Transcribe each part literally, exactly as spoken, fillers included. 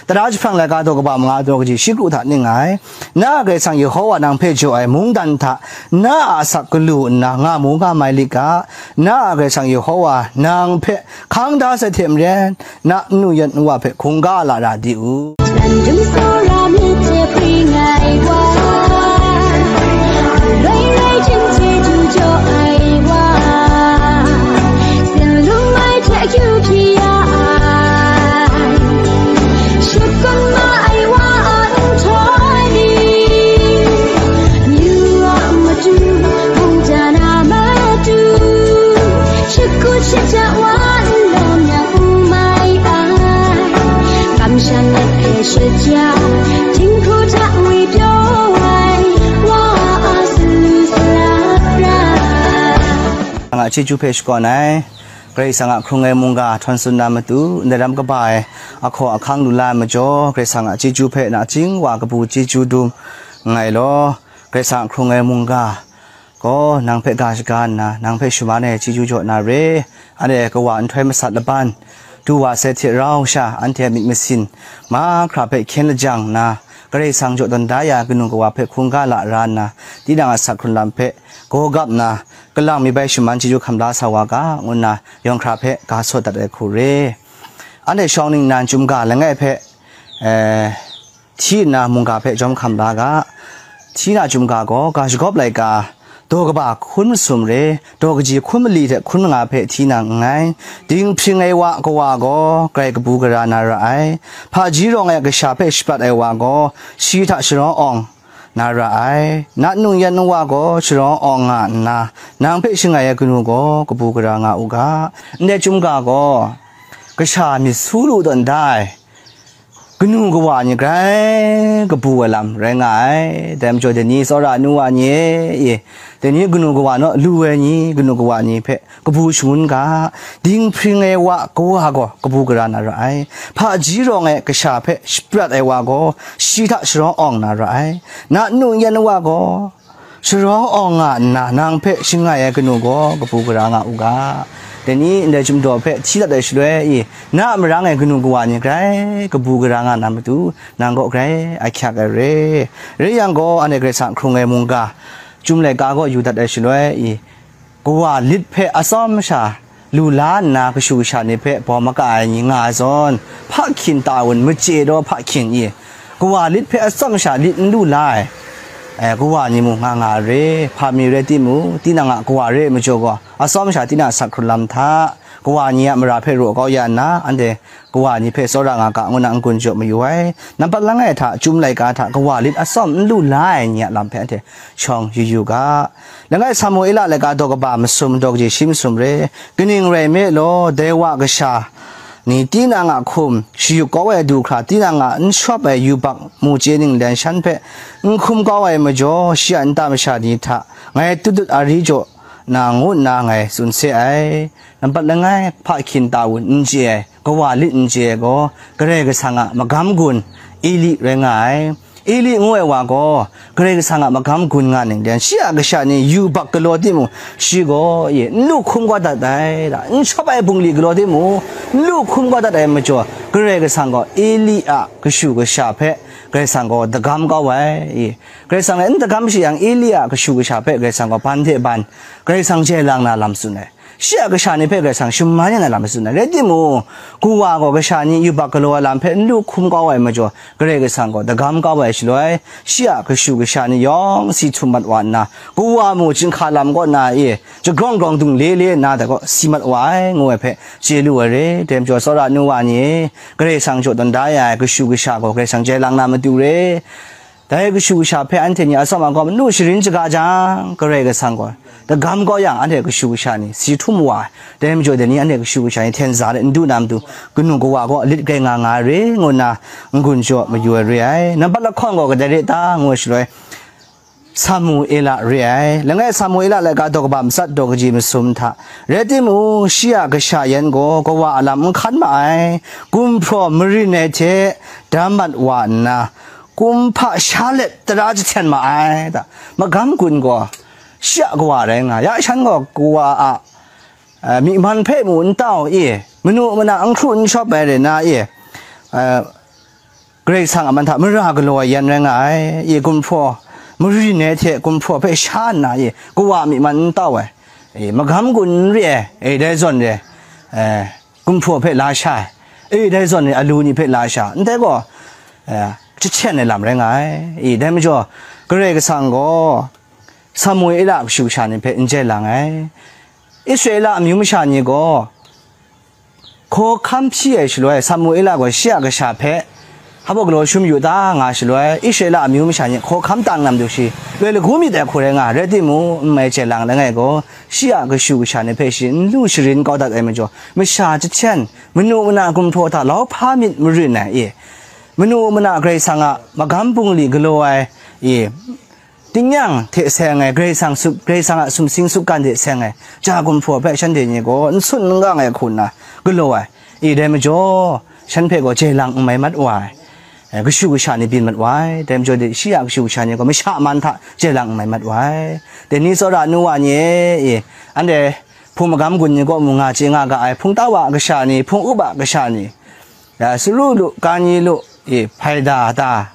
Tara jahprang laika daw kaba manga daw kaji shi kru hta ning ai. Na a Karai Kasang Yehowa nang hpe jaw ai mungdan hta na a asak galu nna nga mu nga mai lit ga, na a Karai Kasang Yehowa nang hpe hkang da sai hte maren, na nnu yan nwa hpe hkungga la ra di u. Nang dum tsawra myit hte hpring ai wa, loi loi hte chyeju jaw ai wa, sin lung mai hte akyu hpyi ya ai, shakun ma ai wa a nhtoi ni, amyu a matu, mungdan a matu, shakut shata wa nlawm yang n mai ai, kamsham let hpe shut ya, jinghku hta ngwi pyaw ai wa a salu salang ra. Nga chyeju hpe shakawn ai. Karai Kasang a hkrung ai mungga htawn tsun na matu, ndai ram kaba e ahkaw ahkang lu la ai majaw, Karai Kasang a chyeju hpe nachying wa kabu chyeju dum nngai law, Karai Kasang a hkrung ai mungga gaw nang hpe ga shaga nna, nang hpe shaman ai chyeju jaw na re. Anhte kawa nhtoi masat laban, du wa sai hte rau sha, anhte a myit masin mahkra hpe hkyen lajang nna, Karai Kasang jaw tawn da ya kanu kawa hpe hkungga la ra nna, tinang a sak hkrun lam hpe gaw gap nna, kalang mi bai shaman chyeju hkam la sa wa ga, ngu nna yawng hkra hpe ga sawt dat ai hku re. Anhte shawng ningnan chyum ga langai hpe, eh, hti nna mungga hpe jawm hkam la ga. Hti na chyum ga gaw, ga shagawp laika, daw kaba hkun masum re, daw kaji hkun mali hte hkun manga hpe hti na nngai. Dinghpring ai wa kawa gaw grai kabu gara na ra ai. Hpaji rawng ai kasha hpe shaprat ai wa gaw, shi hta sharawng awng na ra ai. Nat nung yan nwa gaw sharawng awng nga nna, nang hpe shangai ai kanu gaw kabu gara nga u ga. Ndai chyum ga gaw, kasha myit su lu tawn da ai kanu kawa ni grai kabu ai lam rai nga ai. Dai majaw, dai ni tsawra nu wa ni e, dai ni kanu kawa naw lu ai ni, kanu kawa ni hpe kabu shangun ga, dinghpring ai wa kawa gaw kabu gara na ra ai. Hpaji rawng ai kasha hpe shaprat ai wa gaw, shi hta sharawng awng na ra ai. Nat nung yan wa gaw, sharawng awng nga nna, nang hpe shangai ai kanu gaw kabu gara nga u ga. Dai ni ndai chyum daw hpe hti dat ai shaloi i, na a marang e kanu kawa ni grai kabu gara nga na matu, nang kaw grai ahkyak ai re. Rai yang gaw, anhte Karai Kasang hkrung ai mungga, chyum laika gaw yu dat ai shaloi i, kawa lit hpe atsawm sha lu la nna, kashu kasha ni hpe bawm maka ai ni nga ai zawn, hpa hkyin ta wun, machye daw hpa hkyin i, kawa lit hpe atsawm sha lit n lu la ai, eh, kawa ni mung nga nga ai re. Hpa mi rai timung, tinang a kawa re ai majaw gaw, atsawm sha tinang a sak hkrun lam hta, kawa ni a mara hpe raw kau ya nna, anhte kawa ni hpe tsawra nga ga, ngu na n-gun jaw mayu ai. Nampat langai hta, chyum laika hta, kawa lit atsawm n lu la ai ni a lam hpe anhte shawng yu yu ga. Langai Samuela laika daw kaba masum, daw kaji shi masum re. Kaning rai nme law, dai wa kasha ni tinang a hkum shayuk kau ai du hkra, tinang a n shawp ai yubak mu chye ninglen shan hpe n hkum kau ai majaw, shi a nta masha ni hta ngai tut tut ari jaw na, ngu nna ngai tsun se ai. Nampat langai, hpa hkyin ta wun n chye ai, kawa lit n chye ai gaw, Karai Kasang a magam gun Eli rai nga ai. Eli ngu ai wa gaw, Karai Kasang a magam gun nga ninglen, shi a kasha ni yubak galaw timung, shi gaw, ye, n lu hkum kau dat ai, da, n shawp ai bungli galaw timung, n lu hkum kau dat ai majaw, Karai Kasang gaw Eli a kashu kasha hpe Karai Kasang gaw dagam kau ai. Ye, Karai Kasang e n dagam shi yang, Eli a kashu kasha hpe Karai Kasang gaw ban hte ban Karai Kasang jai lang na lam tsun ai. Shi a kasha ni hpe Karai Kasang shaman ya na lam tsun ai. Rai timung, kawa gaw kasha ni yubak galaw ai lam hpe n lu hkum kau ai majaw, Karai Kasang gaw dagam kau ai shaloi, shi a kashu kasha ni yawng si htum mat wa nna, kawa mu chyinghka lam kaw na e jagrawng grawng dung le le nna, dai gaw si mat wa ai, ngu ai hpe chye lu ai re. Dai majaw, tsawra nu wa ni e, Karai Kasang jaw tawn da ya ai kashu kasha gaw Karai Kasang jai lang na matu re. Dai kashu kasha hpe anhte ni atsawm agawm n lu sharin shaga jang, Karai Kasang gaw dagam kau yang, anhte kashu kasha ni si htum wa ai. Dai majaw, dai ni anhte kashu kasha ni hten za let n du na matu, kanu kawa gaw lit grai nga nga ai re, ngu nna n-gun jaw mayu ai re ai. Nampat lahkawng gaw kadai re ta, ngu ai shaloi, Samuela re ai. Langai Samuela laika daw kaba matsat, daw kaji masum hta. Rai timung, shi a kasha yan gaw kawa a lam n hkan ma ai, gumhpraw marin ai hte dam mat wa nna, kumhpa sha let tara jahten ma ai, da, magam gun gaw shi a kawa rai nga, ya shan gaw kawa a, eh, myi man hpe mu n tau i, manu mana n hkru n shawp ai re na i, eh, Karai Kasang a man hta mara galaw ai yan rai nga ai. I gumhpraw marin ai hte gumhpraw hpe sha nna, i kawa a myi man n tau ai, i magam gun n re ai, e dai zawn re, e, gumhpraw hpe la sha ai, e dai zawn re alu ni hpe la sha, ndai gaw, e, jahten ai lam rai nga ai. I dai majaw, Karai Kasang gaw Samuela a kashu kasha ni hpe n jai lang ai. Israela amyu masha ni gaw, hkawhkam hpyi ai shaloi, Samuela gaw shi a kasha hpe, hpa galaw shum yu ta nga shaloi, Israela amyu masha ni hkawhkam tang na matu shi, loi lagu myit ai hku rai nga, rai timung, n mai chye lang langai gaw, shi a kashu kasha ni hpe shi n lu sharin kau dat ai majaw, masha jahten, manu mana gumhpraw hta lau hpa myit marin ai, i, manu mana Karai Kasang a magam bungli galaw ai, i, tingnyang hte seng ai, Karai Kasang sup-, Karai Kasang a sumsing sutgan hte seng ai, ja gumhpraw hpe shanhte ni gaw n sun n gang ai hku nna galaw ai, i, dai majaw, shan hpe gaw jai lang n mai mat wa ai, e, kashu kasha ni byin mat wa ai, dai majaw de, shi a kashu kasha ni gaw masha man hta jai lang n mai mat wa ai. Dai ni tsawra nu wa ni e, i, anhte hpung magam gun ni kaw mung nga chye nga ga ai, hpung tau a kasha ni, hpung up a kasha ni, ya, saru lu, kani lu, i, hpaida ta,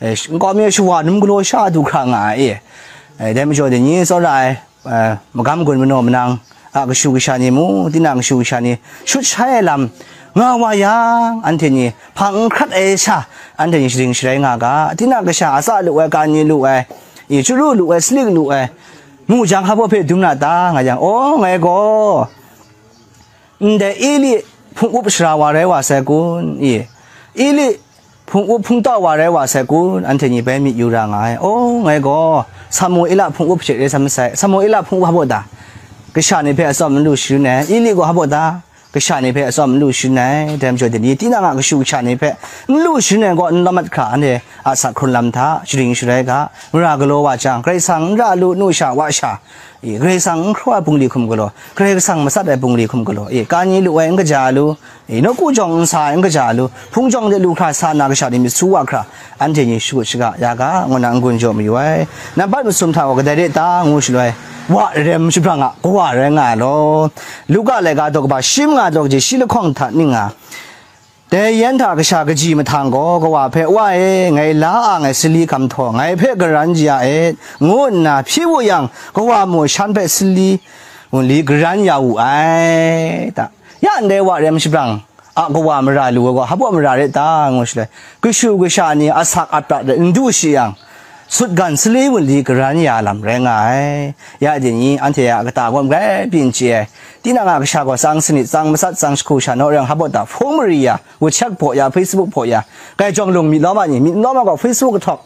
e, sh-, nkau mi shawa num galaw sha du hkra nga ai, e. E, dai majaw de ni tsawra ai, e, magam gun manaw manang a kashu kasha ni mu, tinang kashu kasha ni shut shai ai lam nga wa yang, anhte ni hpang n hkrat ai sha, anhte ni sharing sharai nga ga, tinang kasha a tsa lu ai, kani lu ai, i, chyaru lu ai, salik lu ai, mu jang, hpa hpe dum na ta nga yang, aw, ngai gaw ndai Eli hpung up sara wa rai wa sai kun? I, Eli hpung up hpung tau wa rai wa sai kun? Anhte ni bai myit yu ra nga ai. Aw, ngai gaw Samuela hpung up hte rai sa masai. Samuela hpung up hpa baw ta, kasha ni hpe atsawm n lu sharin ai? Eli gaw hpa baw ta, kasha ni hpe atsawm n lu sharin ai? Dai majaw de ni, tinang a kashu kasha ni hpe n lu sharin ai gaw, n lawm mat hkra, anhte a asak hkrun lam hta sharing sharai ga, mara galaw wa jang, Karai Kasang n ra lu, nu sha, wa sha, i, Karai Kasang n hkraw ai bungli hkum galaw, Karai Kasang matsat ai bungli hkum galaw, i, kani lu ai n kaja lu, i, nawku jawng n sa ai n kaja lu, hpung jawng de lu hkra sa na kasha ni myit su wa hkra, anhte ni shakut shaga ya ga, ngu na n-gun jaw mayu ai. Nambat masum hta gaw kadai re ta ngu shaloi, wa rem shabrang a kawa rai nga ai law. Luka laika daw kaba shi manga daw kaji shi lahkawng hta ning nga, Dai yan hta kasha kaji mahtang gaw kawa hpe, "Wa e, ngai la ang ai sali gam htaw ngai hpe garan ya et," ngu nna hpyi wu yang, kawa mung shan hpe sali wunli garan ya wu ai ta. Ya ndai wa rem shabrang a kawa mara lu ai gaw, hpa baw mara rai ta? Ngu shaloi, kashu kasha ni asak aprat de n du shi yang, sutgan sali wunli garan ya lam rai nga ai. Ya dai ni, anhte a kata gaw magrai byin chye ai. Tinang a kasha gaw tsang sanit, tsang matsat, tsang jahku sha naw rai yang, hpa baw ta, hpung mari ya, WhatsApp hpaw ya, Facebook hpaw ya, kai jawng lung myit lawm a ni, myit lawm a gaw Facebook kahtawk,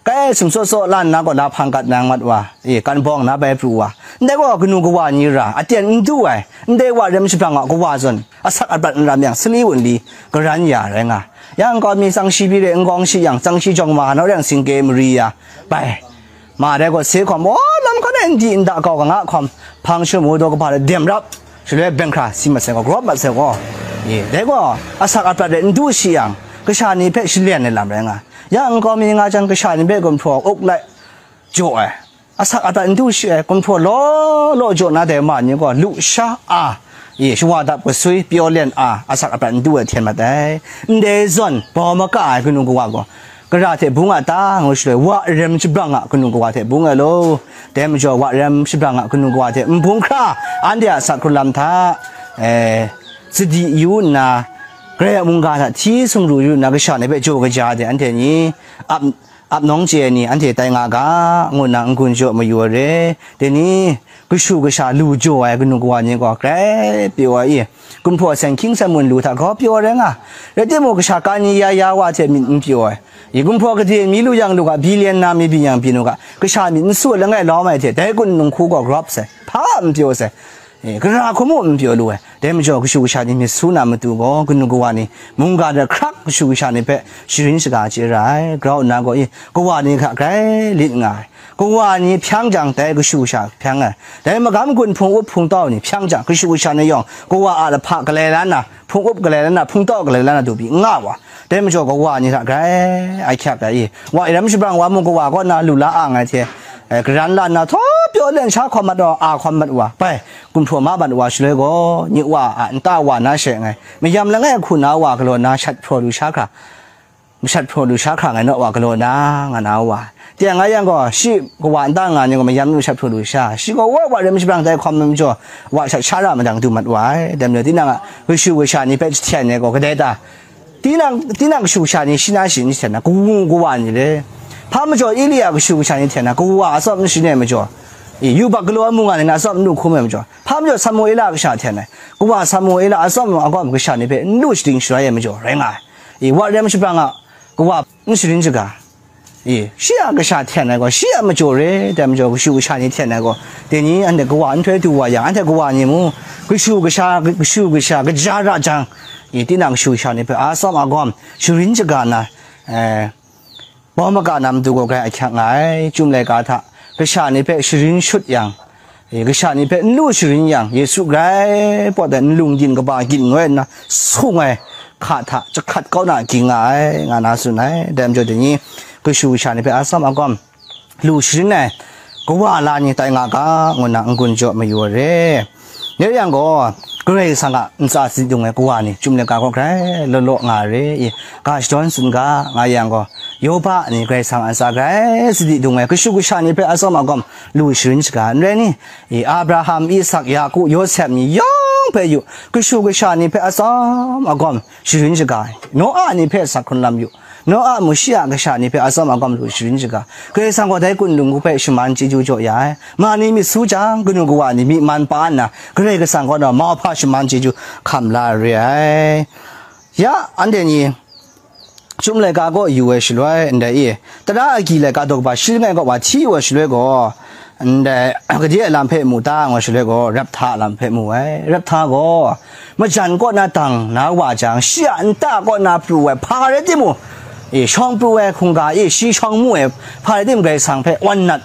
kai sumsaw saw lan na gaw na hpang kat nang mat wa, e, kan bawng na bai pru wa, ndai gaw kanu kawa ni ra, aten n du ai, ndai wa rem shabrang a kawa zawn, asak aprat n ram yang, sali wunli garan ya rai nga. Yang kau mi tsang shi byi re n gawng shi yang, tsang shi jawng ma naw rai yang, singke mari ya, bai. Ma dai gaw se hkawm, aw, lam hkan e n di n da kau ga nga hkawm, hpang shamu daw kaba de dem rap, shaloi beng hkra si mat sai gaw, grawp mat sai gaw, e, dai gaw asak aprat de n du shi yang, kasha ni hpe shalen ai lam rai nga. Ya nkau mi nga jang, kasha ni hpe gumhpraw uk lai jaw ai, asak aprat n du shi ai, gumhpraw law law jaw na dai ma ni gaw, lusha a, e, shawa dap gasui, pyaw len a, asak aprat n du ai hten mat ai. Ndai zawn bau maka ai kanu kawa gaw, gara hte bung a ta? Ngu shaloi, wa rem shabrang a kanu kawa hte bung ai law. Dai majaw, wa rem shabrang a kanu kawa hte n bung hkra, anhte a asak hkrun lam hta, e, sadi yu nna, Karai a mungga hta hti sumru yu nna, kasha ni hpe jaw kaja de, anhte ni ap, ap nawng chye ai ni, anhte tai nga ga, ngu nna n-gun jaw mayu ai re. Dai ni, kashu kasha lu jaw ai kanu kawa ni gaw, grai pyaw ai, i, gumhpraw seng hkying seng mun lu hta grau pyaw ai rai nga. Rai timung, kasha kani ya ya wa hte myit n pyaw ai, i, gumhpraw gade mi lu yang lu ga, billion na mi byin yang byin u ga, kasha myit n su ai langai lawm ai hte, dai kun nung hku gaw graup sai, hpa n pyaw sai, e, gara hku mung n pyaw lu ai. Dai majaw, kashu kasha ni myit su na matu gaw, kanu kawa ni mungga hta hkrak kashu kasha ni hpe sharin shaga chye ra ai. Grau nna gaw, i, kawa ni hta grai lit nga ai. Kawa ni hpyang jang, dai kashu kasha hpyang ai. Dai magam gun hpung up hpung tau ni hpyang jang, kashu kasha ni yawng kawa a lahpa galai la nna, hpung up galai la nna, hpung tau galai la nna du pyi n nga wa. Dai majaw, kawa ni hta grai ahkyak ai, i, wa rem shabrang wa mung, kawa kaw na lu la ang ai hte, e, garan la nna, htaw pyaw len sha hkawm mat wa, a hkawm mat wa, bai, gumhpraw ma mat wa shaloi gaw, nye wa a nta wa na she nngai, mayam langai hku na wa galaw na shat hpraw lu sha hkra, mashat hpraw lu sha hkra ngai naw wa galaw na, nga na wa. Teng nga yang gaw, shi kawa nta nga ni gaw mayam mashat hpraw lu sha, shi gaw wa wa rem shabrang dai hkawm ai majaw, wa shat sha ra madang du mat wa ai. Dai majaw, tinang a kashu kasha ni hpe jahten ai gaw, kadai ta? Tinang, tinang kashu kasha ni shi na shi n jahten na, kawu kawa ni le. Hpa majaw Elia kashu kasha ni jahten na, kawa atsawm n sharin ai majaw, e, yubak galaw ai mung nga ni na atsawm n lu hkum ai majaw, hpa majaw Samuela kasha jahten ai, kawa Samuela atsawm agawm kasha ni hpe n lu shading shaloi ai majaw, rai nga ai. E, wa rem shabrang a kawa n sharin shaga. E, shi a kasha jahten ai gaw, shi a majaw re, dai majaw kashu kasha ni jahten ai gaw, dai ni anhte kawa nhtoi du wa yang, anhte kawa ni mung, kashu kasha, kashu kasha kaja ra jang, e, tinang kashu kasha ni hpe atsawm agawm sharin shaga na, e, bawm maga na matu gaw grai ahkyak nga ai. Chyum laika hta kasha ni hpe sharin shut yang, e, kasha ni hpe n lu sharin yang, Yesu grai pawt ai nlung gyin kaba gyin ngoi nna sung ai hka hta jahkrat kau na ging nga ai, nga na tsun ai. Dai majaw dai ni, kashu kasha ni hpe atsawm agawm lu sharin ai kawa la ni tai nga ga, ngu nna n-gun jaw mayu ai re. Dai yang gaw, Karai Kasang a ntsa sadi dung ai kawa ni, Chyum laika gaw grai law law nga ai re, i, ga shadawn tsun ga, nga yang gaw, Yoba ni Karai Kasang a ntsa grai sadi dung ai, kashu kasha ni hpe atsawm agawm lu sharin shaga, n rai ni? I, Abraham, Isak, Yaku, Yawsep ni yawng hpe yu, kashu kasha ni hpe atsawm agawm sharin shaga, Noa ni hpe sak hkrun lam yu, Noa mu shi a kasha ni hpe atsawm agawm lu sharin shaga, Karai Kasang gaw dai kunlung hku hpe shaman chyeju jaw ya ai. Ma ni myit su jang, kanu kawa ni myi man pa nna, Karai Kasang kaw na mauhpa shaman chyeju hkam la ai re ai. Ya, anhte ni, Chyum laika gaw yu ai shaloi, ndai e, tara agyi laika daw kaba shi langai kaw wa hti yu ai shaloi gaw, ndai, gade a lam hpe mu ta, ngu ai shaloi gaw, Rabhta a lam hpe mu ai. Rabhta gaw, majan kaw na dang na wa jang, shi a nta kaw na pru ai, hpa rai timung, e, shawng pru ai hkungga e, shi shawng mu ai, hpa rai timung, Karai Kasang hpe wan nat,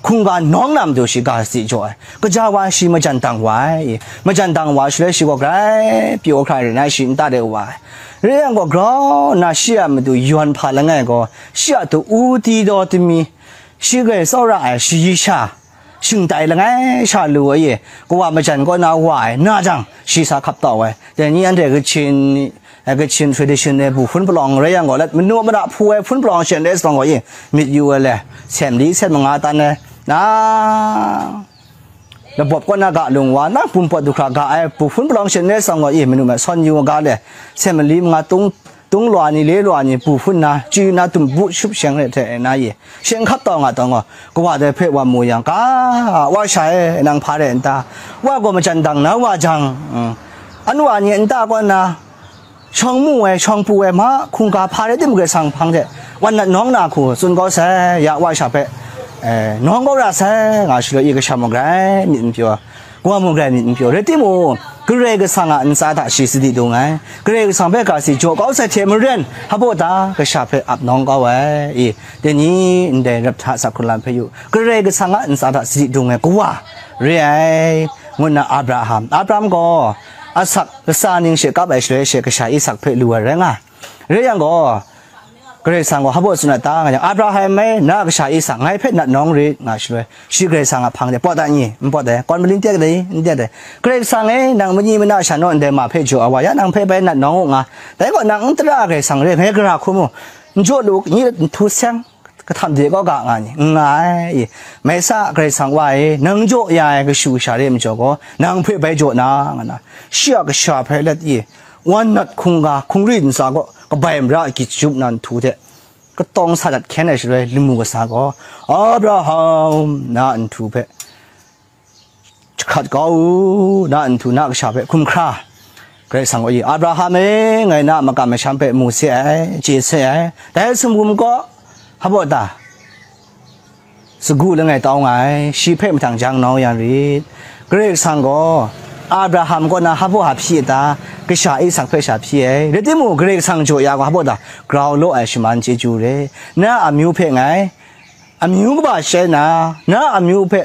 hkungga nawng na matu shi ga sadi jaw ai. Kaja wa shi majan dang wa ai, e, majan dang wa shaloi shi gaw grai pyaw hkra rai nna, shi nta de wa ai. Rai yang gaw, grau nna shi a matu yawn hpa langai gaw, shi a tu u ti daw tami, shi grai tsawra ai shayi sha, shingtai langai sha lu ai e, kawa majan kaw na wa ai, na jang, shi sa hkap tau ai. Dai ni anhte Kachin, eh, Kachin tradition e bu hpun palawng rai yang gaw, lat manu mada hpu ai hpun palawng shen rai sa gaw e, myit yu ai le, sem li sem manga tan ai, na, labawp kaw na ga lung wa, na, bum pawt du hkra ga ai, bu hpun palawng shen rai sa gaw e, manu ma sawn yu ga le, sem li manga tung, tung lwa ni, le lwa ni, bu hpun na, chyu na, tum bu shup sheng re hte na ye, sheng hkap taw nga taw gaw, kawa dai hpe wa mu yang, ga, wa sha e, nang hpa re n ta? Wa gaw majan dang na wa jang, mm, an wa ni nta kaw na, shawng mu ai, shawng pru ai, ma, hkungga hpa rai timung Karai Kasang hpang de, wan nat nawng na hku tsun kau sai, ya wa sha hpe, eh, nawng kau ra sai, nga shaloi, i kasha mung grai myit n pyaw, kawa mung grai myit n pyaw, rai timung, Karai Kasang a ntsa hta shi sadi dung ai, Karai Kasang hpe ga si jaw kau sai hte maren, hpa ta kasha hpe ap nawng kau ai, i, dai ni ndai Rabhta sak hkrun lam hpe yu, Karai Kasang a ntsa hta sadi dung ai kawa re ai, ngu nna Abraham, Abraham gaw asak latsa ning she kap ai shaloi she kasha Isak hpe lu ai rai nga. Rai yang gaw, Karai Kasang gaw hpa tsun a ta nga yang, Abraham e, na kasha Isak ngai hpe nat nawng rit, nga shaloi, shi Karai Kasang a hpang de, pawt ai ni, n pawt ai, kawn malin teng dai, n teng dai, Karai Kasang e, nang mani mana sha naw ndai ma hpe jaw ai wa ya, nang hpe bai nat nawng u nga, dai gaw nang n tara Karai Kasang re, ngai gara hku mu, n jaw lu, nyi n htu seng, kahtam de kaw ga nga ni, n nga ai, i, mai sa, Karai Kasang wa e, nang jaw ya ai kashu kasha re ai majaw gaw, nang hpe bai jaw na, nga na, shi a kasha hpe let i, wan nat hkungga, hkungri ntsa gaw, kabai mara agyi jahtum na nhtu hte, katawng sa dat hkyen ai shaloi, lamu kasa gaw, Abraham, na nhtu hpe jahkrat kau u, na nhtu na kasha hpe hkum hkra. Karai Kasang gaw, Abraham e, ngai na a makam masham hpe mu se ai, chye se ai, dai sumgum kaw, hpa ta, sagu langai tau nga ai, shi hpe mahtang jang nau yang rit. Karai Kasang gaw Abraham kaw na hpa hpa hpyi a ta, kasha Isak hpe sha hpyi ai. Rai timung, Karai Kasang jaw ya gaw hpa ta, grau law ai shaman chyeju re. Na amyu hpe ngai, amyu kaba shai na, na amyu hpe,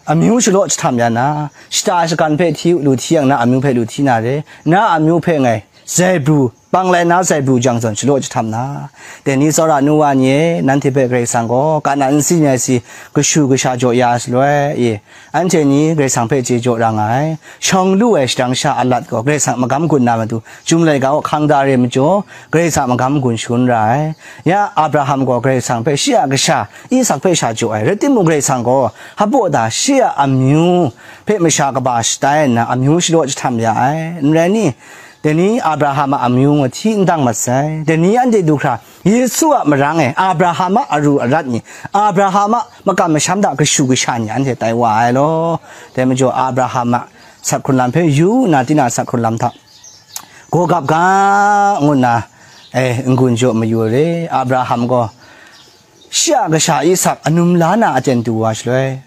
amyu shalaw jahtam ya na, shata shagan hpe hti lu hti yang na amyu hpe lu hti na re, na amyu hpe ngai, Zebru, bang lai na sai pru jang zawn shalaw jahtam na. Dai ni tsawra nu wa ni e, nanhte hpe Karai Kasang gaw kana nsi ni ai si kashu kasha jaw ya shaloi, e, anhte ni Karai Kasang hpe chye jaw ra nga ai. Shawng lu ai shadang sha a lat gaw Karai Kasang magam gun na matu, Chyum laika hkang da re majaw, Karai Kasang magam gun shangun ra ai. Ya Abraham gaw Karai Kasang hpe shi a kasha Isak hpe sha jaw ai. Rai timung, Karai Kasang gaw hpaw da shi a amyu hpe masha kaba shatai nna, amyu shalaw jahtam ya ai. N rai ni? Dai ni Abraham a amyu ngaw hti n dang mat sai. Dai ni anhte du hkra, Yesu a marang e Abraham a aru arat ni, Abraham a makam masham hta kashu kasha ni anhte tai wa ai law. Dai majaw, Abraham a sak hkrun lam hpe yu nna, tinang a sak hkrun lam hta gaw gap ga, ngu nna, e, n-gun jaw mayu ai re. Abraham gaw shi a kasha Isak anum la na aten du wa shaloi,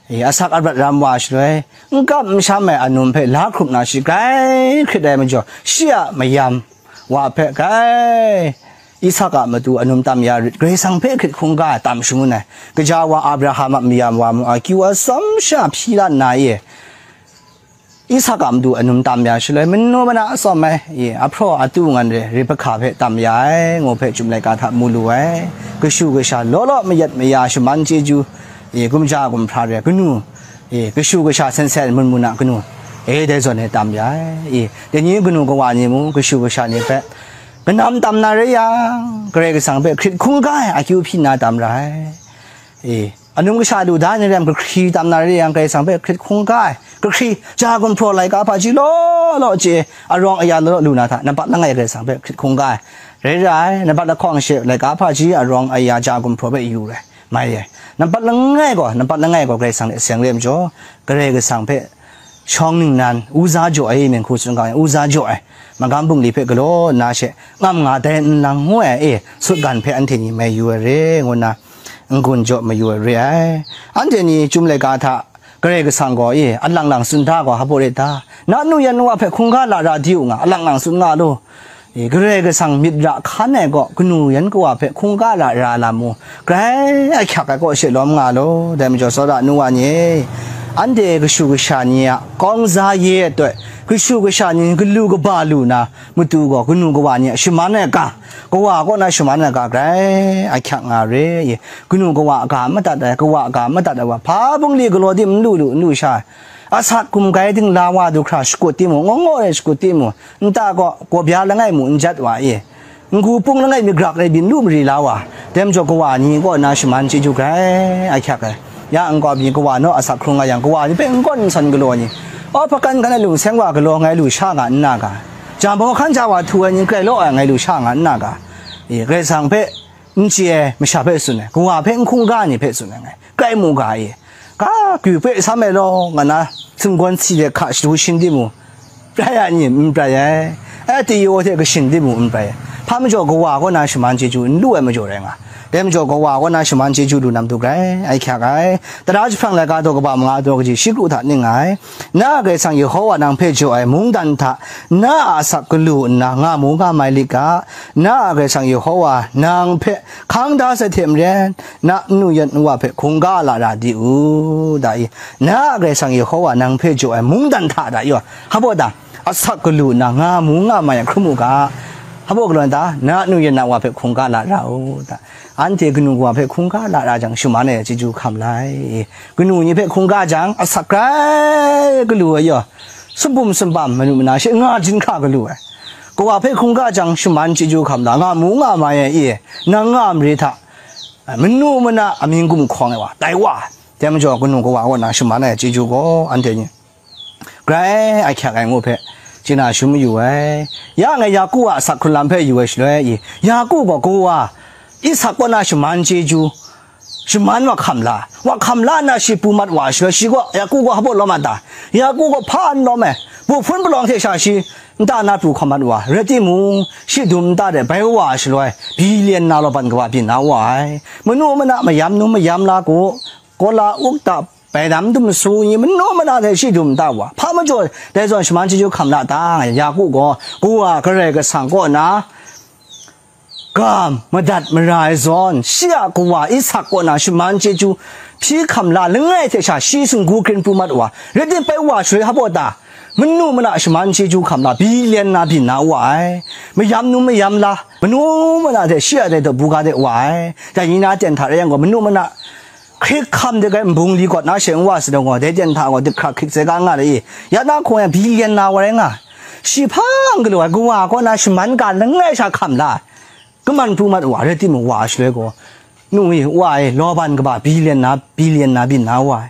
e, asak arat ram wa shaloi, n kap n sham ai anum hpe la hkrup na shi grai hkrit ai majaw, shi a mayam wa hpe grai Isak a matu anum tam ya rit, Karai Kasang hpe hkrit hkungga ai tam shangun ai. Gaja wa Abraham a mayam wa mung akyu atsawm sha hpyi la nna e, Isak a matu anum tam ya shaloi, manu mana atsawm ai, e, ahpraw atu ngan re, Rebeka hpe tam ya ai, ngu hpe Chyum laika hta mu lu ai. Kashu kasha law law mayat maya shaman chyeju, e, gumja gumhpra re, kanu, e, kashu kasha sen sen mun mun a kanu, e, dai zawn e tam ya ai. E, dai ni kanu kawa ni mung kashu kasha ni hpe kanam tam na re yang, Karai Kasang hpe hkrit hkungga ai akyu hpyi nna tam ra ai. E, anum kasha lu da ai ni lam, kahkri tam na re yang, Karai Kasang hpe hkrit hkungga ai, kahkri, ja gumhpraw laika hpaji law law chye, arawng aya law law lu na hta, nampat langai Karai Kasang hpe hkrit hkungga ai. Rai ra ai, nampat lahkawng she laika hpaji arawng aya ja gumhpraw hpe yu rai, mai ai. Nampat langai gaw, nampat langai gaw Karai Kasang hte seng re majaw, Karai Kasang hpe shawng ningnan, uza jaw ai, myen hku tsun ga ai, uza jaw ai, magam bungli hpe galaw nna she, ngam nga dai nlang ngu ai, e, sutgan hpe anhte ni mai yu ai re, ngu nna n-gun jaw mayu ai re ai. Anhte ni Chyum laika hta Karai Kasang gaw, e, alang lang tsun da gaw, hpaw ret da, na nu yan nu wa hpe hkungga lara di u nga, alang lang tsun nga lu. E, Karai Kasang myit ra hkan ai gaw, kanu yan kawa hpe hkungga lara lam mu, grai ahkyak ai kaw she lawm nga law. Dai majaw, tsawra nu wa ni e, anhte kashu kasha ni a kawng za ye ai toi, kashu kasha ni galu kaba lu na matu gaw, kanu kawa ni a shaman ai ga, kawa kaw na shaman ai ga, grai ahkyak nga re. E, kanu kawa a ga madat ai, kawa a ga madat ai wa, hpa bungli galaw di n lu lu, n lu sha ai. Asak gumgai dingla wa du hkra shakut timung, ngaw ngaw e shakut timung, nta gaw gawbya langai mu n jat wa e, n-gu pung langai myit grak e byin lu mari la wa, dai majaw kawa ni kaw na shaman chyeju grai ahkyak ai. Ya nkau mi kawa naw asak hkrung nga yang, kawa ni hpe n gawn n san galaw ni, aw, hpakan hkan ai lungseng wa galaw ngai lu sha nga n na ga, ja maw hkan ja wa htu ai ni grai law ai ngai lu sha nga n na ga, e, Karai Kasang hpe n chye ai masha hpe tsun ai, kawa hpe n hkungga ai ni hpe tsun ai ngai. Grai mu ga e, ka kyu hpe sam ai law, nga na sumgawn si de hka shadu shin di mu, prai ai ni n prai ai, ai tayaw hte kashin di mu n prai ai. Hpa majaw kawa kaw na shaman chyeju n lu ai majaw rai nga, dai majaw kawa kaw na shaman chyeju lu na matu grai ahkyak ai. Tara jahprang laika daw kaba manga daw kaji shi kru hta ning nga ai. Na a Karai Kasang Yehowa nang hpe jaw ai mungdan hta na a asak galu nna nga mu nga mai lit ga, na a Karai Kasang Yehowa nang hpe hkang da sai hte maren, na nu yan nu wa hpe hkungga lara di u, da i, na a Karai Kasang Yehowa nang hpe jaw ai mungdan hta da yaw, hpaw da, asak galu nna nga mu nga mai ai hkrum u ga, hpaw galaw na ta, na nu yan na wa hpe hkungga lara u, da. Anhte kanu kawa hpe hkungga lara jang, shaman ai chyeju hkam la ai. Kanu ni hpe hkungga jang, asak grai galu ai yaw, sumbum sumbam manu mana she nga jin hkra galu ai. Kawa hpe hkungga jang, shaman chyeju hkam la, nga mu nga mai ai, e, nang nga mare hta, manu mana amying gumhkawng ai wa, tai wa, dai majaw kanu kawa kaw na shaman ai chyeju gaw anhte ni grai ahkyak ai ngu hpe chye na shum mayu ai. Ya ngai Yaku a asak hkrun lam hpe yu ai shaloi, e, Yaku gaw kawa Isak kaw na shaman chyeju, shaman wa hkam la, wa hkam la nna shi pru mat wa ai shaloi, shi gaw, Yaku gaw hpaw lawm a ta? Yaku gaw hpa n lawm ai, bu hpun palawng hte sha shi nta na pru hkam mat wa, rai timung, shi dum nta de bai wa ai shaloi, bilian na law ban kaba byin na wa ai. Manu mana mayam nu mayam la ku, Kola ukta, bai dam dum su ni manu mana hte shi dum da wa, hpa majaw dai zawn shaman chyeju hkam la ta? Yaku gaw, kawa Karai Kasang kaw na ga madat mara ai zawn, shi a kawa Isak kaw na shaman chyeju hpyi hkam la langai hte sha shi singgu grin pru mat wa, rai tim bai wa shaloi hpaw ta? manu mana shaman chyeju hkam la, billion na byin na wa ai. Mayam nu mayam la, manu mana hte shi a dai daw buga de wa ai. Dai ni na ten hta rai yang gaw, manu mana hkrik hkam de gai nbung li gawt na she n wa sa dawng gaw, dai ten hta gaw dip hkrak hkrik sai ga nga le i. Ya na hkawng yang billion na wa rai nga. Shi hpa n galaw ai, kawa kaw na shaman ga langai sha hkam la. Kaman pru mat wa, rai timung wa shaloi gaw, nu e, wa e, lawban kaba billion na, billion na byin na wa ai.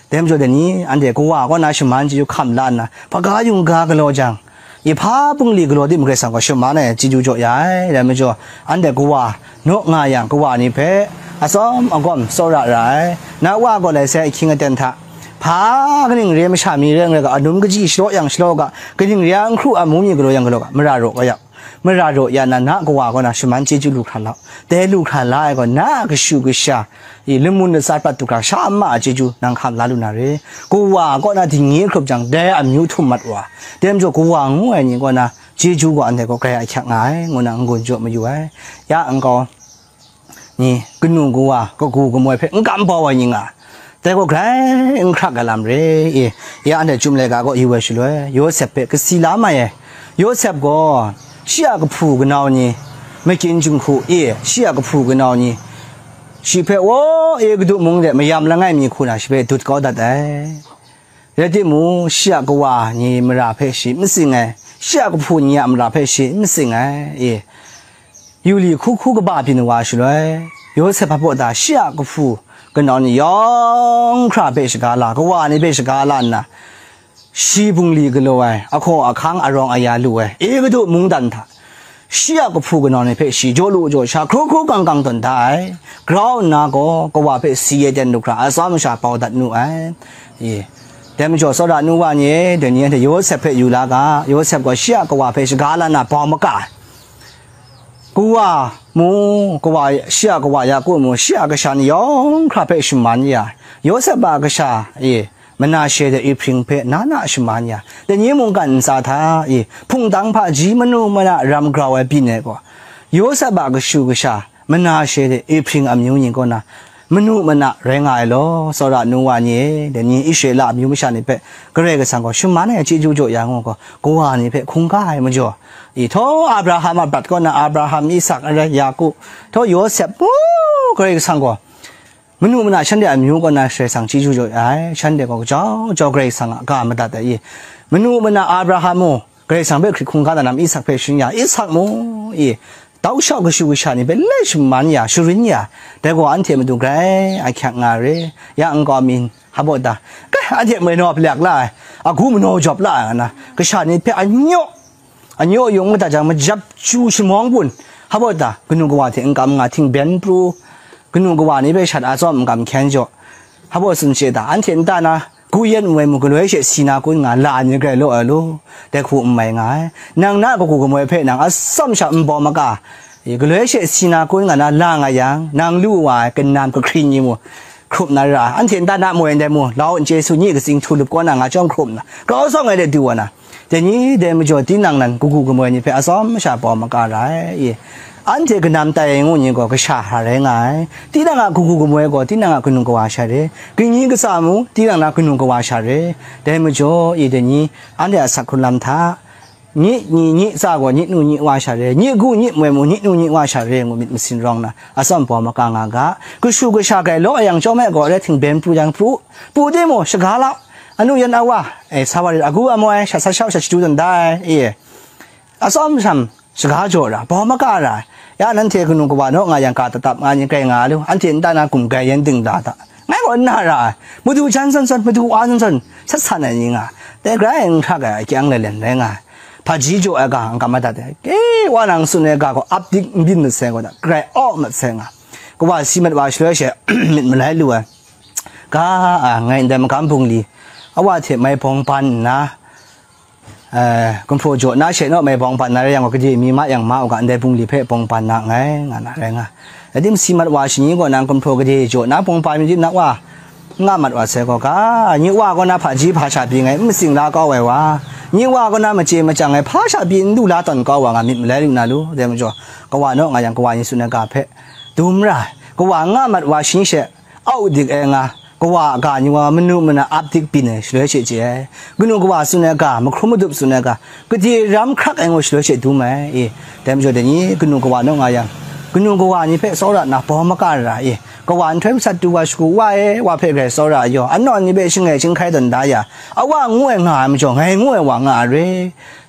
Dai majaw dai ni, anhte kawa kaw na shaman chyeju hkam la nna, hpaga yungga galaw jang, i hpa bungli galaw tim Karai Kasang gaw shaman ai chyeju jaw ya ai. Dai majaw, anhte kawa naw nga yang, kawa ni hpe atsawm agawm tsawra ra ai. Na wa gaw lai sai ahkying aten hta, hpa kaning re masha mi re n rai ga, anum kaji shalaw yang shalaw ga, kaning re a n hkru a mu mi galaw yang galaw ga, mara raw ga yau. Mara raw ya na, na kawa kaw na shaman chyeju lu hkra lau. Dai lu hkra la ai gaw, na a kashu kasha i lamun latsa prat du hkra sha ma a chyeju nang hkam la lu na re. Kawa kaw na dingnye hkrup jang, dai amyu htum mat wa. Dai majaw kawa ngu ai ni kaw na chyeju gaw anhte gaw grai ahkyak nga ai, ngu na n-gun jaw mayu ai. Ya nkau ni, kanu kawa, kagu kamoi hpe n kam bau ai ni nga, dai gaw grai n hkrak ai lam re i, ya anhte Chyum laika kaw yu ai shaloi, Yawsep hpe kasi la mai ai. Yawsep gaw shi a kahpu kanau ni, makyin jinghku i, shi a kahpu kanau ni, shi hpe, waw, Egutu mung de mayam langai mi hku na shi hpe dut kau dat ai. Rai timung, shi a kawa ni mara hpe shi n matsing ai, shi a kahpu ni a mara hpe shi n matsing ai, e, yu li hku hku kaba byin wa shaloi, Yawsep hpa baw ta shi a kahpu kanau ni yawng hkra hpe shaga la, kawa ni hpe shaga la nna, shi bungli galaw ai, ahkaw ahkang arawng aya lu ai, Egutu mungdan hta, shi a kahpu kanau ni hpe shi jaw lu jaw sha, hkru hkru kang kang tawn da ai. Grau nna gaw, kawa hpe si e ten lu hkra, atsawm sha bau dat nu ai. E, dai majaw, tsawra nu wa ni e, dai ni anhte Yawsep hpe yu la ga, Yawsep gaw shi a kawa hpe shaga la na bau maka ai. Kawa mu, kawa, shi a kawa Yaku mu, shi a kasha ni yawng hkra hpe shaman ya, Yawsep a kasha e, Manashe de Ehpring hpe na na shaman ya, dai ni mungkan ntsa hta e, hpungtang hpaji manu mana ram grau ai byin ai gaw, Yawsep a kashu kasha, Manashe de Ehpring amyu ni kaw na, manu mana rai nga ai law, tsawra nu wa ni e, dai ni Israela amyu masha ni hpe Karai Kasang gaw shaman ai chyeju jaw ya ngu gaw, kawa ni hpe hkungga ai majaw, i, htaw Abraham a brat kaw na Abraham, Isak, arai Yaku, htaw Yawsep, pu, Karai Kasang gaw, manu mana shanhte amyu kaw na Karai Kasang chyeju jaw ai, shanhte gaw kajau jau Karai Kasang a ga madat ai i, manu mana Abraham mu, Karai Kasang hpe hkrit hkungga na lam Isak hpe sharin ya, Isak mu, i, tau shau kashu kasha ni hpe lai shaman ya, sharin ya, dai gaw anhte matu grai ahkyak nga re, ya nkau mi hpa baw ta, kai, anhte moi naw palyak la ai, agu manaw jawp la ai nga na, kasha ni hpe anyaw, anyaw yung mada jang, majap chu shamawng bun, hpa baw ta, kanu kawa hte n kam nga, htingben pru, kanu kawa ni hpe shat atsawm n kam hkyen jaw, hpa baw tsun she ta, anhte nta na, Ku yen nme mu galoi she si na kun nga la ai ni grai law ai lu, dai hku n mai nga ai. Nang na kagu kamoi hpe nang atsawm sha n bawm maka, galoi she si na kun nga na la nga yang, nang lu wa ai kanam kahkring ni mu hkrup na ra ai. Anhte nta na moi ndai mu, lau n chye su nyi katsing htu lup kaw na nga chyawm hkrup nna, grau zawng ai de du wa na. Dai ni dai majaw tinang nan kagu kamoi ni hpe atsawm sha bawm maka ra ai. Anhte kanam tai ai ngu ni gaw kasha hkra rai nga ai. Tinang a kagu kamoi gaw tinang a kanu kawa sha re. Kangyi katsa mu, tinang na kanu kawa sha re. Dai majaw, i dai ni, anhte a sak hkrun lam hta, nyi, nyi, nyi tsa gaw, nyi nu, nyi wa sha re. Nyi gu, nyi moi mu, nyi nu, nyi wa sha re, ngu myit masin rawng na, atsawm bawm maka nga ga. Kashu kasha grai law yang chyawm ai gaw, rai htingben pru yang pru, pru timung, shaga lau. Anu yan awa, e, sa wa rit, agu amoi, sha sa shau, sha shatu dan dai, e. Atsawm sham, shaga jaw ra, bawm maka ra, ya nanhte kanu kawa naw nga yang, ka tatap nga ni grai nga lu, anhte nta na gumgai yan ding da ta. Ngai gaw n na ra ai, madu jan zawn zawn, madu wa zawn zawn, sat san ai ni nga, dai grai n hkrak ai akyang lalen rai nga ai. Hpaji jaw ai ga n kam madat ai, ke wa nang tsun ai ga gaw ap dik n byin mat sai gaw da, grai aw mat sai nga. Kawa si mat wa shaloi she, myit malai lu ai. Ga, a, ngai ndai magam bungli, awa hte mai bawng ban nna, eh, gumhpraw jaw na she naw mai bawng ban na rai yang gaw, gade mi ma yang ma u ga, ndai bungli hpe bawng ban na nngai, nga na rai nga. Rai tim, si mat wa shani gaw nang gumhpraw gade jaw na bawng ban mi tim na wa, nga mat wa sai gaw, ga, nyi wa gaw na hpaji hpa sha pyi ngai, n matsing la kau ai wa, nyi wa gaw na machye machyang ai hpa sha pyi n du la tawn kau wa, nga myit malai lu na lu, dai majaw, kawa naw nga yang, kawa ni tsun ai ga hpe dum ra ai, kawa nga mat wa shani she, au dik ai nga, Kawa a ga ni wa manu mana ap dik byin ai shaloi she chye ai. Kanu kawa tsun ai ga, mahkrum madup tsun ai ga, gade ram hkrak ai ngu shaloi she dum ai. E, dai majaw dai ni, kanu kawa naw nga yang, kanu kawa ni hpe tsawra nna bawm maka ra, e, kawa nhtoi masat du wa shagu, wa e, wa hpe grai tsawra yaw, anawn ni hpe shangai shinghkai tawn da ya, a wa ngu ai nga ai majaw, ngai ngu ai wa nga ai re.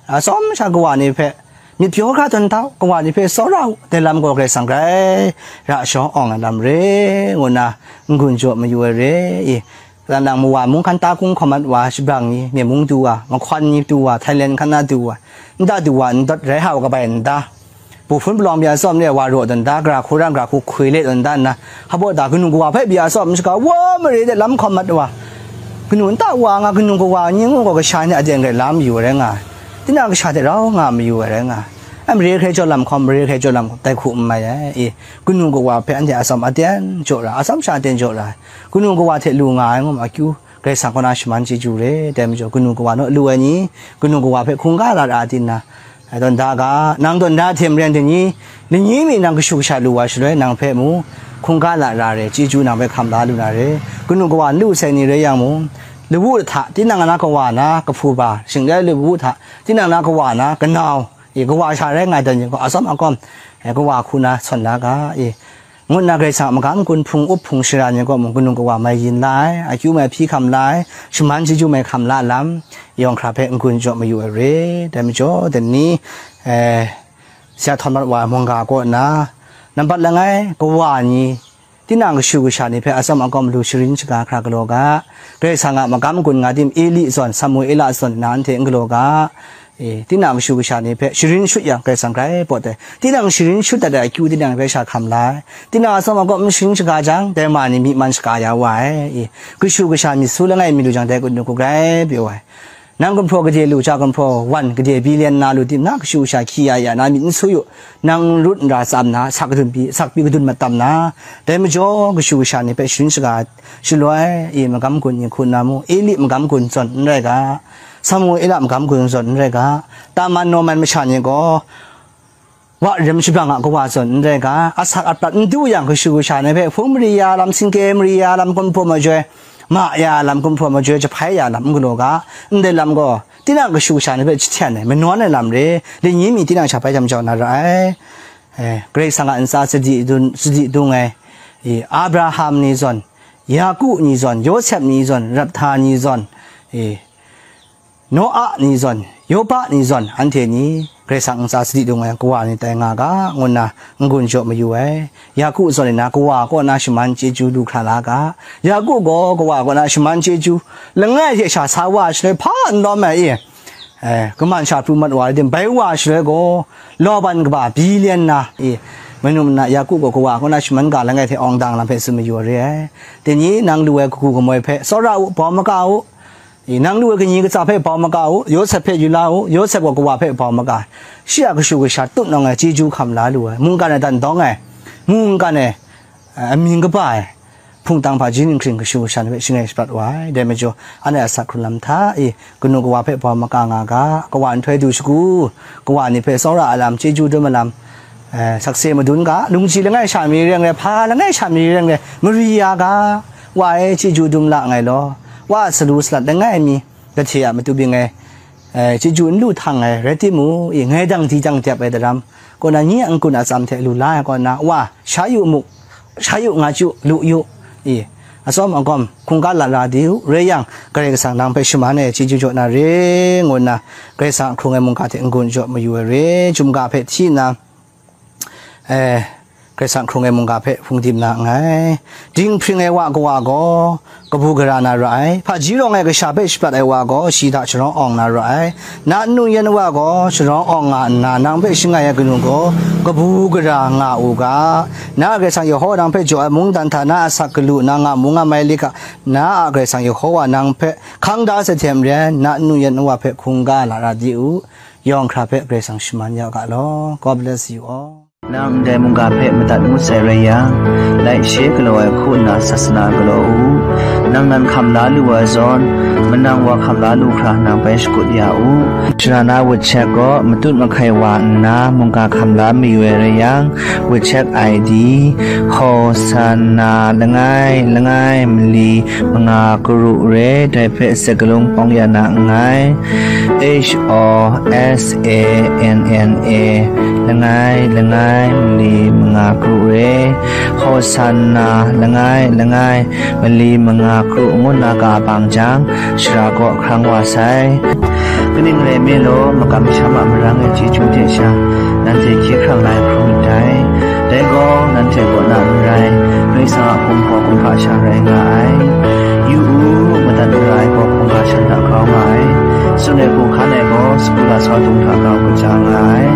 Atsawm sha kawa ni hpe, myit pyaw hkra tawn hta u, kawa ni hpe tsawra u, dai lam gaw Karai Kasang grai ra shawng awng ai lam re, ngu nna n-gun jaw mayu ai re. I, kalang nang mawa mung hkan ta kung hkawm mat wa, shabrang ni, myen mung du wa, mahkawn ni du wa, Thailand hkan na du wa, nta du wa, n dawt rai hau kabai nta, bu hpun palawng bya tsawm le wa raw tawn da, gara hku rang gara hku hkwi le tawn da nna, hpa baw da kanu kawa hpe bya tsawm shaga wa mare de lam hkawm mat wa, kanu nta wa nga kanu kawa ni ngu gaw kasha ni a den grai la mayu ai rai nga ai. Tinang kasha hte rau nga mayu ai rai nga ai. Ai mare hkrai jaw lam hkawm, mare hkrai jaw lam hkawm, dai hku n mai ai. E, kanu kawa hpe anhte atsawm aten jaw ra, atsawm sha aten jaw ra ai. Kanu kawa hte lu nga ai ngu ma akyu, Karai Kasang kaw na shaman chyeju re, dai majaw kanu kawa naw lu ai ni, kanu kawa hpe hkungga lat ra ai tin na, ai tawn da ga, nang tawn da hte maren dai ni, lani mi nang kashu kasha lu wa shaloi nang hpe mu, hkungga lat ra re, chyeju nang hpe hkam la lu na re, kanu kawa n lu sai ni rai yang mung, lawu hta, tinang na kawa na, kahpu ba, shingrai lawu hta, tinang na kawa na, kanau, e, kawa sha rai nga ai dan yin gaw, atsawm akawm, e, kawa hku na sawn la ga, e, ngu nna Karai Kasang a magam gun hpung up hpung shara ni gaw mung kanu kawa mai yin la ai, akyu mai hpyi hkam la ai, shaman chyeju mai hkam la lam, yawng hkra hpe n-gun jaw mayu ai re. Dai majaw, dai ni, eh, sha htawn mat wa ai mungga kaw na, nambat langai kawa ni, tinang kashu kasha ni hpe atsawm akawm lu sharin shaga hkra galaw ga, Karai Kasang a magam gun nga tim, Eli zawn, Samuela zawn, nanhte n galaw ga, E, tinang kashu kasha ni hpe sharin shut yang, Karai Kasang grai pawt ai. Tinang sharin shut dat ai akyu tinang hpe sha hkam la ai. Tinang atsawm akawm n sharin shaga jang, dai ma ni myi man shaga ya wa ai. E, kashu kasha myit su langai mi lu jang, dai kanu hku grai pyaw ai. Nang gumhpraw gade lu, ja gumhpraw wan gade billion na lu tim, na kashu kasha hkyi ya ya, na myit n su yu, nang rut nra tsam na, sak kadun pyi, sak pyi kadun mat tam na, dai majaw kashu kasha ni hpe sharin shaga shaloi, e, magam gun ni hku nna mu, Eli magam gun zawn n rai ga, Samuela magam gun zawn n rai ga, Taman Nawman masha ni gaw, wa rim shabrang a kawa zawn n rai ga, asak aprat n du yang kashu kasha ni hpe hpung mari ya lam, singke mari ya lam, gumhpraw majoi ma ya lam, gumhpraw majoi jahpai ya lam n galaw ga, ndai lam gaw, tinang kashu kasha ni hpe jahten ai, manawn ai lam re, lani mi tinang sha bai jam jau na ra ai. Eh, Karai Kasang a ntsa sadi dun, sadi dung ai, e, Abraham ni zawn, Yaku ni zawn, Yawsep ni zawn, Rabhta ni zawn, e, Noa ni zawn, Yopa ni zawn, anhte ni Karai Kasang ntsa sadi dung ai kawa ni tai nga ga, ngu nna n-gun jaw mayu ai. Yaku zawn e na kawa kaw na shaman chyeju lu hkra la ga, Yaku gaw kawa kaw na shaman chyeju langai hte sha sa wa shaloi hpa n lawm ai e, eh, kaman sha pru mat wa ai tim bai wa shaloi gaw, Laban kaba billion na e, manu mana Yaku gaw kawa kaw na shaman ga langai hte awng dang lam hpe tsun mayu ai re ai. Dai ni nang lu ai kagu kamoi hpe tsawra u, bawm maka u. E, nang lu ai kaji katsa hpe bau maga u, Yawsep hpe yu la u, Yawsep gaw kawa hpe bau maga ai. Shi a kashu kasha tutnawng ai chyeju hkam la lu ai, mungkan e dan dawng ai, mungkan e, eh, amying kaba ai, hpungtang hpaji ninghkring kashu kasha ni hpe shangai shaprat wa ai. Dai majaw, anhte a asak hkrun lam hta e, kanu kawa hpe bau maga nga ga, kawa nhtoi du shagu, kawa ni hpe tsawra ai lam, chyeju dum ai lam, eh, sakse madun ga, lungji langai sha mi rai rai, hpa langai sha mi rai rai, mari ya ga, wa e chyeju dum la nngai law, wa a salu salat langai mi, kahte a matu bing ai, eh, chyeju n lu htang ai rai timung, i, ngai dang di dang dep ai daram, kaw na, nyi a n-gun a tsam hte lu la ai kaw na, wa, sha yu mu, sha yu nga chyu, lu yu, i, atsawm agawm, hkungga lat ra di u, rai yang, Karai Kasang nang hpe shaman ai chyeju jaw na re, ngu nna, Karai Kasang a hkrung ai mungga hte n-gun jaw mayu ai re, chyum ga hpe hti nna, eh, Karai Kasang hkrung ai mungga hpe hpung dim na nngai. Dinghpring ai wa kawa gaw kabu gara na ra ai. Hpaji rawng ai kasha hpe shaprat ai wa gaw shi hta sharawng awng na ra ai. Na nnu yan wa gaw sharawng awng nga nna, nang hpe shangai ai kanu gaw kabu gara nga u ga. Na a Karai Kasang Yehova nang hpe jaw ai mungdan hta na a asak galu na nga mu nga mai lit ga, na a Karai Kasang Yehova nang hpe hkang da sai hte maren, na nnu yan wa hpe hkungga lara di u. Yawng hkra hpe Karai Kasang shaman ya u ga law. God bless you all. Nang ndai mungga hpe madat ngut sai rai yang, laishe galaw ai hku nna sasana galaw u. Nang nan hkam la lu ai zawn, manang wa hkam la lu hkra nang bai shakut ya u. Shara na wut chek gaw matut mahkai wa nna mungga hkam la mayu ai rai yang, wut chek I D, Hosanna langai langai mali manga karu re, dai hpe sakalung pawng ya na nngai. H O S A N N A, langai langai mali manga karu re, Hosanna langai langai mali manga karu ngu na ga bang jang, shara kaw hkrang wa sai. Kaning rai nme law, makam masham a marang e chyeju hte sha, nanhte hkye hkrang la ai hkrum myit dai. Dai gaw, nanhte kaw na n rai, Karai Kasang a hpung hpaw kumhpa sha rai nga ai. Yu u, madat mara ai gaw hkungga shan hta grau nga ai. Tsun ai hku hkan ai gaw, sagu lasau dung hta grau kaja nga ai.